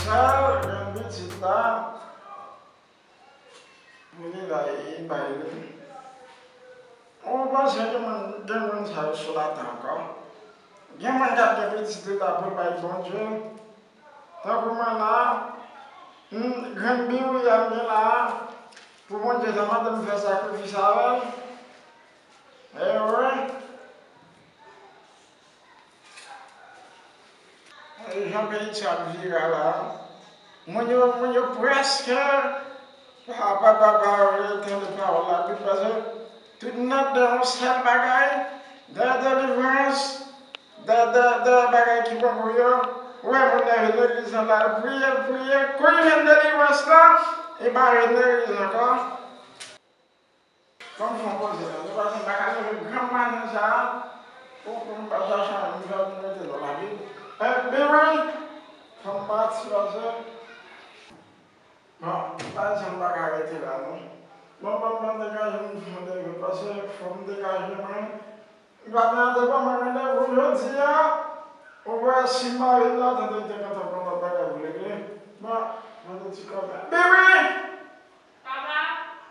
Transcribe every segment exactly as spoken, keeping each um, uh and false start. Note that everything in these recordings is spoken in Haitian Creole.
Sèl grann pitit la, pou li la, e bay li. Ou panse gen moun, gen moun sa yo sou latè ankò? Gen moun k ap gen pitit li la pou l bay Bondye. Tankou mwen la, m, grenn biwi a m gen la, pou Bondye ta mande m fè sakrifis avè l. E wi. E jan peyi ti ap vire a la, moun yo, moun yo prèske pa, pa, pa, pa vle tande pawòl Labib, paske tout nan de yon sèl bagay, de delivrans, de, de, de bagay ki bon pou yo. Ou wè moun nan vin legliz lan, l al priye, l priye, kou l jwenn delivrans lan, li pa vin legliz ankò. Fò m fè yon poze la. Se paske m pa ka leve gran maten sa a pou, pou m pa chache anyen m fè pou m rete nan lavi. Eh, Biwi, fò m pati paske, bon, pa janm pa ka rete la, non. Bon, bon, bon, degaje m, fò m degaje, paske fò m degaje mwen. M pa nan devan mwen randevou jodi a. Ou wè, si m pa vin la, tande, te kontan pran lòt bagay pou regle. Bon, mande ti kòb la. Biwi! Papa!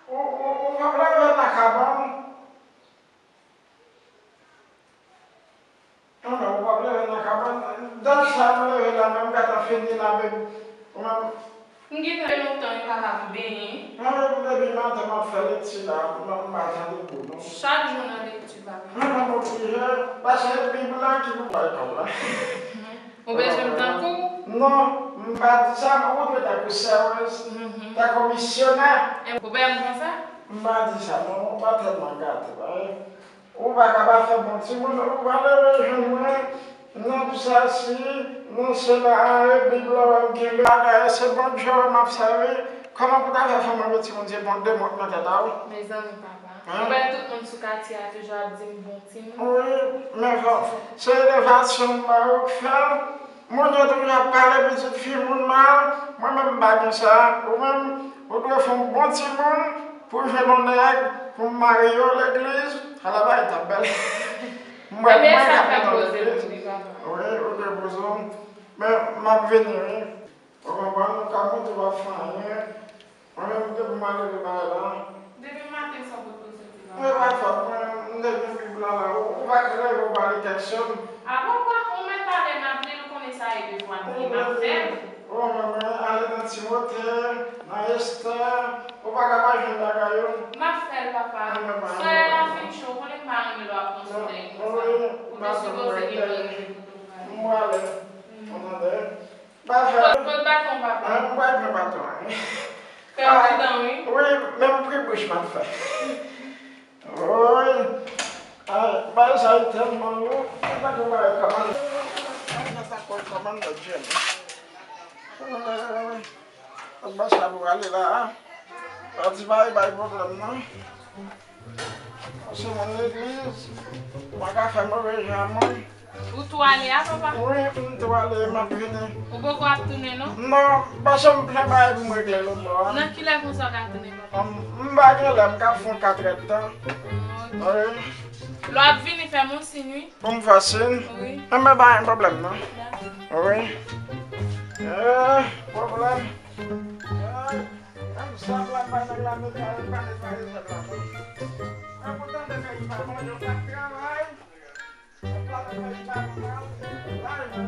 Ou, ou, ou p ap leve nan kabann? Non, non, ou p ap leve nan kabann? Dat sa m leve la, menm gata fini la, menm. Ou menm. M gentan fè lontan m pa ka benyen. Mwen menm depi maten m ap fè lekti la, m, m pa tande kou, non. Chak jou nan lekti, papa. Mwen menm oblije, paske Bib la ki pou bay kòb la. Ou bezwen m tankou w? Non, m pa di sa, men ou dwe tankou sè Wens, tankou misyonè. Ou pè m konsa? M pa di sa, non, ou pa tèlman gate, wi. Ou pa ka pa fè bon timoun, ou pa leve jwenn mwen, nan sa si, nan sela, a, e Bib la, wè m kenbe. Bagay, se bon Dye wè m ap sèvi. Kòman pou ta fè fè mwen vye timoun, se bon de mont nan tèt a ou? Mezanmi, papa. Hein? Ou wè tout moun sou katye a toujou ap di m bon timoun. Wi, men fò, se elevasyon m ba ou k fè l. Moun yo toujou ap pale pitit fi moun mal, mwen menm m pa gen sa. Ou menm, ou dwe fè yon bon timoun pou w jwenn yon nèg, pou m marye w legliz. Ala bagay t ap bèl. Mwen, mwen k ap mennen w legliz. Wi, ou dwe poze w. Men, m ap vini, wi. Ou konprann? Ou ka montre w ap fè anyen. Mwen menm, depi m ale nan bagay la. Depi maten, sa w pot pou soti la? Mwen pa fòt mwen, m te gen Bib la la. Ou, ou pa ka leve, ou pa li kèk sèl. A bon, papa, ou mèt pale, m ap li l, ou konnen sa e devwa m ye, m ap fè l. Ou mèt ale nan Timote, nan Estè, ou pa ka pa jwenn bagay yo. M ap fè l, papa. Frè a fin cho, ou konnen m pa renmen lè w ap pran sou nèg konsa. Ou te sipoze gen yon rejim pou tou bagay. M prale. Ou tande? Ba fè. Kot, kot baton, papa? An, m pral pran baton an. Fè w pridan, wi. Wi, menm pri bouch m ap fè. Wi. Ay, bagay sa yo tèlman lou. Se pa tou bagay kòmandan. Ay, sa sa kòl kòmandan Jim. Ay, bagay sa pou ale la. Pa di bagay, bay pwoblèm, non. Paske moun legliz, pa ka fè move jan moun. Ou tou ale a, papa? Wi, m tou ale, m ap vini. Ou poko ap tounen, non? Non, paske m plen bagay pou m regle lòt bò a. Nan kilè konsa w ka tounen, papa? M, m pa gen lè, m ka fè yon katrèdtan. Ah, ok. Wi. Lè w ap vini, fè m yon siy, wi. Pou m fè siy? Wi. Enben, pa gen pwoblèm, non. Dakò. Wi. Eh, pwoblèm. Eh. Menm zèb la, m bay nèg la netwaye, m pa netwaye zèb la, non. Mwen kontan de peyi pa bon, yo pa travay. Kontan de peyi pa bon, la, la,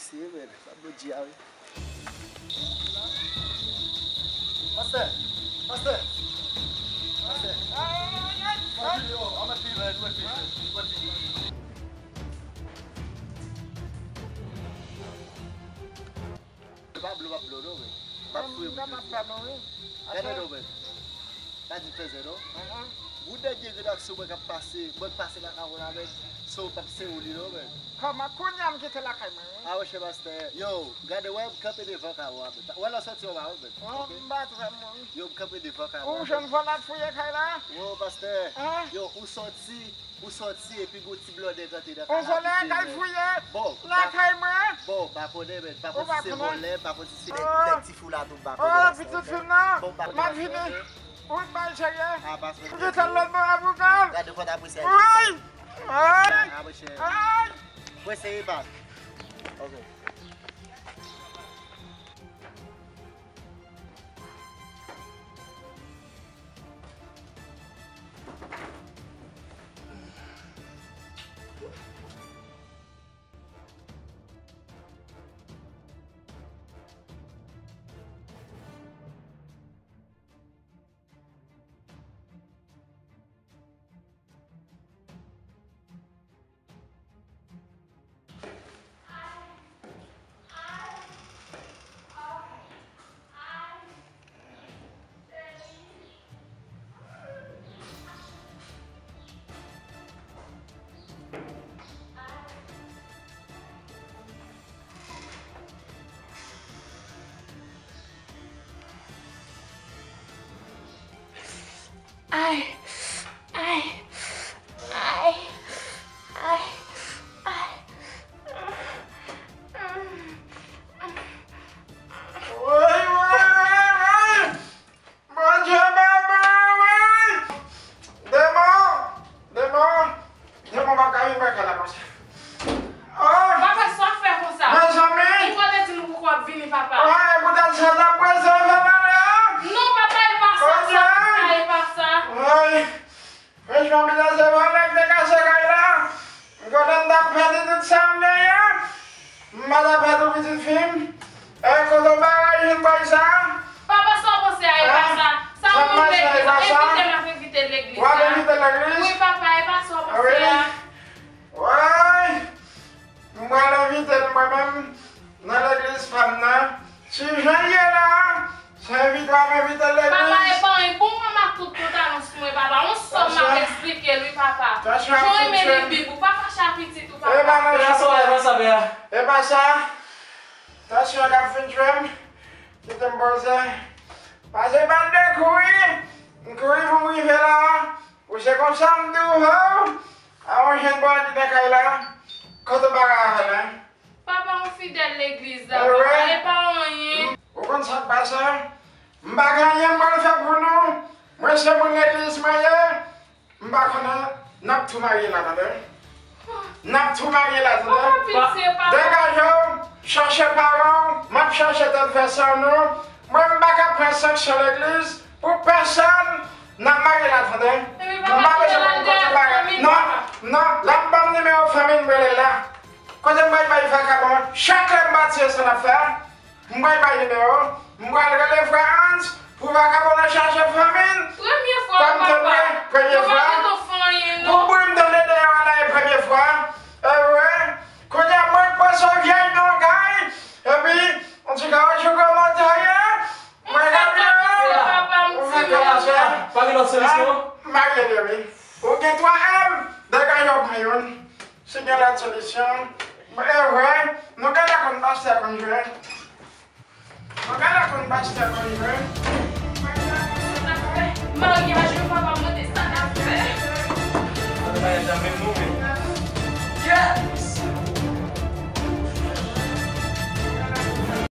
Se, men, Pablo di a, wi. Pastè! Pastè! Pastè! Mwen vini, oh, mwen vini, mwen vini, mwen vini. Pablo, Pablo, non, men. M ap swiv ou jodi a. Gade non, men. Pa di fèzè, non. Gwo dènye redaksyon mwen k ap pase, mwen k pase lakay ou la, men. Se w p ap se ou li, non, men. Kòman kounye a m kite lakay mwen, wi. A, monchè pastè. Yo, gade, wè, m kanpe devan kay ou a, men. Wè, lè w sòti, w pa wè, men. Oh, m pa t wè moun. Yo, m kanpe devan kay ou a, men. Ou jwenn vòlò ap fouye kay la? Wo, pastè. Yo, ou sòti. Ou sòti epi gon ti blòdè k antre nan kay la. On vòlè k al fouye lakay mwen. Bon, m pa konnen, men, m pa konn si se vòlè, m pa konn si se nèg, nèg ti fou la tou, m pa konnen. Oh, pitit fi m nan, m ap vini. Ou bay serye. Ou te tèl lòt bò a pou kal. Gade fòt apresye. Ay! Ay! Apresye. Ay! Presye pa. Ok. Ay, ay, ay, ay, ay, ay. Woy, woy, woy, woy. Bondye, baba, woy. Demon, demon. Demon pa ka vin pran kay la konsa. Oh! Papa, sa w ap fè konsa? Mezanmi! Ou pa te di nou pou w ap vini, papa. Ay, poutèt sa, n ap prese fè malè a. Non, papa, e pa sa, sa, sa, e pa sa. Ay! Franchman, poutèt se vòlè k te kase kay la. M konnen m t ap pèdi tout sa m genyen. M pa t ap pèdi pitit fi m. E kote w bagay vin bay sa? Papa, sa w panse a, e pa sa. Sa w menm legliz la, evite m ap evite legliz la. W ap evite legliz? Wi, papa, e pa sa w panse a. Woy! M pral envite l mwen menm nan legliz pa m nan. Si jan l ye la, se envite w ap envite l legliz. Papa, e pa anyen. Bon, mwen ak tout pantalon sou mwen, papa. On sòm m ap eksplike l, wi, papa. Jan w renmen li Bib ou, papa, chapitit ou, papa. E pa nan jan. E pa sa, e pa sa. Tansyon k ap fin tchwe m. Kite m poze. Pase pa de kouri. M kouri pou m rive la. Ou se konsa m di w, ho! A yon jèn bandi nan kay la. Kote w bagay avè l, en? Papa, yon fidèl legliz la, papa, e pa anyen. Ou konn sa k pase? M pa gen anyen m pral fè pou nou. Mwen se moun legliz mwen ye. M pa konnen, n ap tou marye la, tande. N ap tou marye la, tande. Papa, pitye, papa. Degaje w, chache paran w, m ap chache tèt fè sè nou. Mwen, m pa ka pran sanksyon legliz pou pèsonn. N ap marye la, tande. M pa bezwen konn kote bagay. Non, non, l ap ban m nimewo fanmi m rele l la. Kote m pral bay vakabon an? Chak lè m pati, se sa n ap fè. M pral bay nimewo. M pral rele frè Hans pou vakabon nan chache fanmi n. Premye fwa, papa. Premye fwa. Yo pa gentan fè anyen, non. Boubou m tande deyò a la e premye fwa. E vre. Kounye a mwen k panse w vyèj nan yon kay. Epi, yon ti kawachou kòmantè ye. Mwen ka vle. Papa, m di non. Pa gen lòt solisyon? M marye li, wi. Ou gen twa M, degaje w pran youn. Si gen lòt solisyon, e vre, nou genlè konn pastè konn jwe. Nou genlè konn pastè konn jwe.